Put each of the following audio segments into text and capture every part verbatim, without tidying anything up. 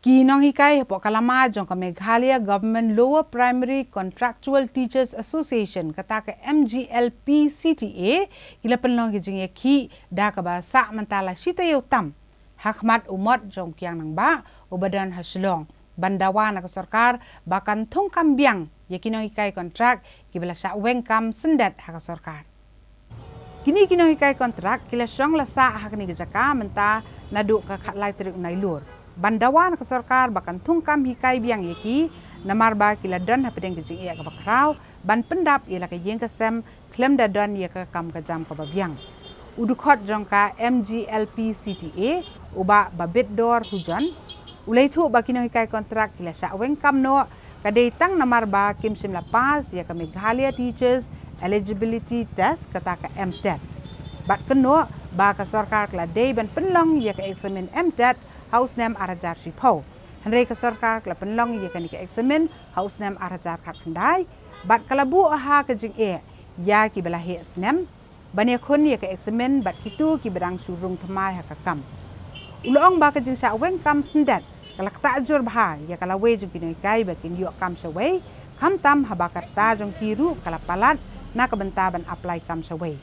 Ki nonghikai hapoh ka lama jong ka Meghalaya Government Lower Primary Contractual Teachers Association, kata ka M G L P C T A, ki la pynlong ki jingïakhih da kaba sah mynta la shi taïew tam ha khmat u mot jong u Kiang Nangbah uba don ha Shillong, ban dawa na ka sorkar ba kan thungkam biang ïa ki nonghikai kontrak kiba la shah weng kam syndet ha ka sorkar. Kine ki nonghikai kontrak ki la shong la sah ha kane ka jaka mynta naduh ka khatlai tarik u Nailur, ban dawa na ka sorkar ba kan thungkam hikai biang ïa ki, namar ba ki la don hapdeng ka jingeh kaba khraw ban pyndap ïa la ka ïing ka sem khlem da don ïa ka kam ka jam kaba biang. U dkhot jong ka M G L P C T A, u Bah Babitdor Hujon, u la ïathuh ba ki nonghikai kontrak ki la shah weng kam noh ka dei tang namar ba kim shym la pass ïa ka Meghalaya Teachers Eligibility Test, kata ka M TET. Bad kynnoh ba ka sorkar ka la dei ban pynlong ïa ka eksamin M TET ha u snem ar hajar shiphew, hynrei ka sorkar ka la pynlong ïa kane ka eksamin ha u snem ar hajar khatkhyndai, bad ka la buh ha ka jingeh ïa kiba la heh snem ban ïakhun ïa ka eksamin bad kito kiba dang shu rung thymmai ha ka kam. U la ong ba ka jingshah weng kam syndet ka la ktah jur bha ïa ka lawei jong ki nonghikai ba kin ïoh kam shawei, khamtam haba ka rta jong ki ruh ka la palat na ka bynta ban apply kam shawei.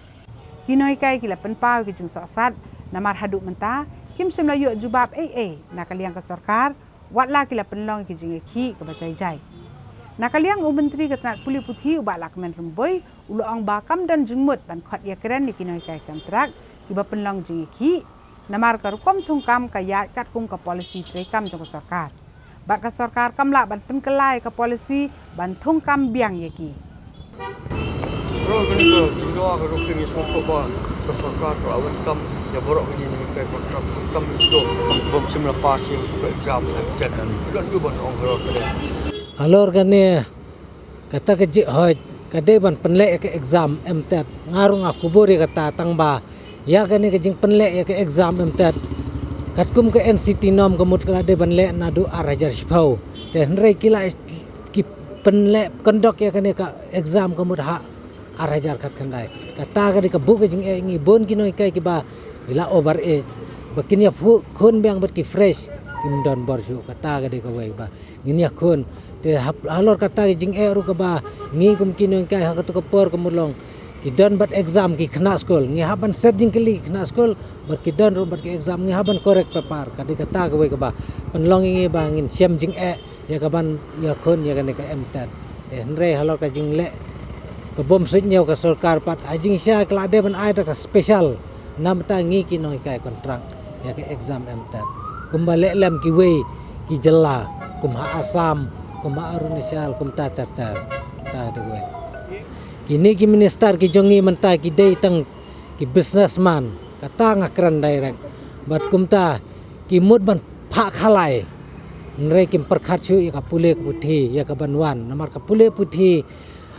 Ki nonghikai ki la pynpaw ïa ki jingsohsat namar haduh mynta kim shym la ïoh jubab ei ei na ka liang ka sorkar, wat la ki la pynlong ïa ki jingïakhih kaba jai jai. Na ka liang u Myntri ka tnat pule puthi, u Bah Lahkmen Rymbui, u la ong ba kam don jingmut ban khot ïakren ïa ki nonghikai kontrak kiba pynlong jingïakhih, namar ka rukom thungkam ka ïaid katkum ka polisi treikam jong ka sorkar. Bad ka sorkar kam lah ban pynkylla ïa ka polisi ban thungkam biang ïa ki. Bro, kane ka jingdawa ka ruh kane sngewthuh ba ka sorkar ka la welcome ïa baroh kine ki nonghikai kontrak, kam ïa kiba bym shym la pass ïa ka exam M TET. Don ju ban ong halor kane. Halor kane, kata ka jingeh ka dei ban pynleh ïa ka exam M TET. Nga ruh nga kubur ïa kata, tang ba ïa kane ka jingpynleh ïa ka exam M TET, katkum ka N C T norm ka mut ka la dei ban leh naduh ar hajar shiphew. Te hynrei ki la ki pynleh kyndok ïa kane ka exam ka mut ha ar hajar khatkhyndai. Kata ka dei ka buh ka jingeh ïa ngi bun ki nonghikai kiba ki la over age, ba kin ïa phuh khun biang bad ki fresh, kim don bor shuh. Kata ka dei kawei ba ngin ïakhun. Te hap-, halor kata ka jingeh ruh kaba ngi kum ki nonghikai ha kato ka por ka mut long ki don bad exam ki khynnah skul, ngi hap ban set jingkylli ki khynnah skul, bad ki don ruh bad ki exam, ngi hap ban correct paper. Ka dei kata kawei kaba pynlong ïa ngi ba ngin shem jingeh ïa kaban ïakhun ïa kane ka M TET. Te hynrei halor ka jingleh ka bym suidñiew ka sorkar pat, ha jingshisha ka la dei ban ai da ka special na bynta ngi ki nonghikai kontrak ïa ka exam M TET, kumba leh lem kiwei ki jylla, kum ha Assam, kum ha Arunachal, kumta ter ter. Ta dei wei. Kine ki minister ki jong ngi mynta ki dei tang ki businessman, kata nga kren direct. Bad kumta ki mut ban phah khalai, hynrei kim pyrkhat shuh ïa ka pule ka puthi ïa kaban wan, namar ka pule puthi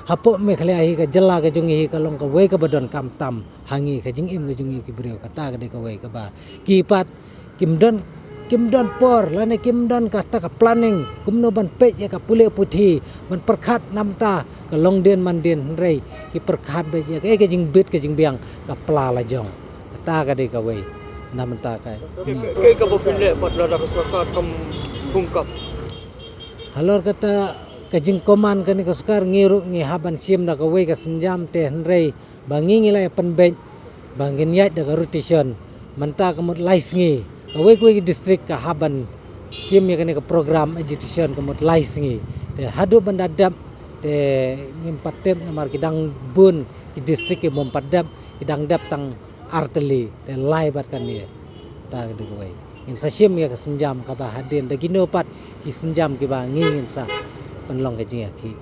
hapoh Meghalaya hi, ka jylla ka jong ngi hi, ka long kawei kaba donkam tam ha ngi, ka jingim ka jong ngi ki briew. Kata ka dei kawei kaba ki pat kim don, kim don por lane kim don kata ka planning kumno ban peit ïa ka pule puthi, ban pyrkhat na bynta ka longdien mandien, hynrei ki pyrkhat beit ïa ka, ïa ka jingbit ka jingbiang, ka pla la jong. Kata ka dei kawei na bynta ka. Kaei kaba pynleh pat lada ka sorkar kam thungkam? Halor kata ka jingkmen kane ka sorkar, ngi ruh ngi hap ban shim da kawei ka sienjam, te hynrei ba ngi ngi la ïa pynbeit ba ngin ïaid da ka rotation. Mynta ka mut lai sngi kawei kawei ka district ka hap ban shim ïa kane ka program agitation ka mut lai sngi. Te haduh ban da dep te ngim pat tip, namar ki dang bun ki district ki bym pat dep, ki dang dep tang ar tylli, te lai bad kane. Ta ka dei kawei. Ngin sa shim ïa ka sienjam kaba hadien da kino pat ki sienjam kiba ngi ngin sa pynlong ka jingïakhih.